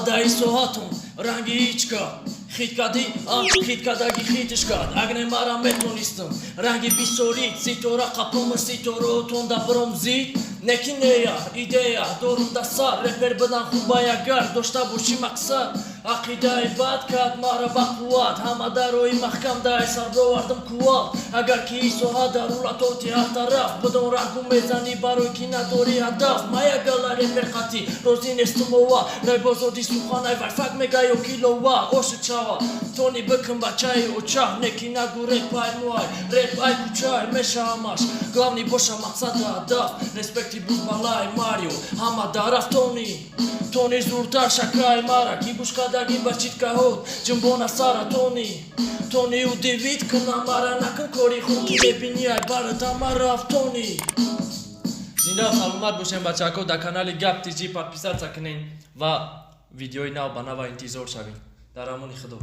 Даи соҳатон ранги ҳичка хит кадӣ, а хит кадаги хитиш кард. Агне мара метонистам ранги бисорид ситора қапома ситораотон да бром зид неки нея идея дорум да сар. Репер бидан хубай, агар дошта бошӣ мақсад. Ақидаи бад кард мара ба қувват, ҳама дарои маҳкам даи сар бировардам кувват. Агар ки ин соҳа дарулатоти ҳар тараф бидон, раҳгум мезанӣ, барои ки надорӣ ҳадаф. Мая гала репер қатӣ розӣ нестум ова райбозоди суханай вайфак мега ё килова ошид шава тони бикун бачаи оча неки нагу реп ай муай, реп ай кучай меша ҳамаш. Главный боша мақсаду ҳадаф. Респекти буд балай Марио ҳама дараф. Тони, тони зуртар шакай мара ки гӯш кадаги ба читкаҳот ҷунбона сара. Тони, тони удивить куна мара, накун кори худ ки мебини ай барата мараф тони. Зинда саломат бошем, бачако. Дар канали Гап ТЖ подписаться кунен ва видеои нав ба нава интизор шавем. Дар амони Худо.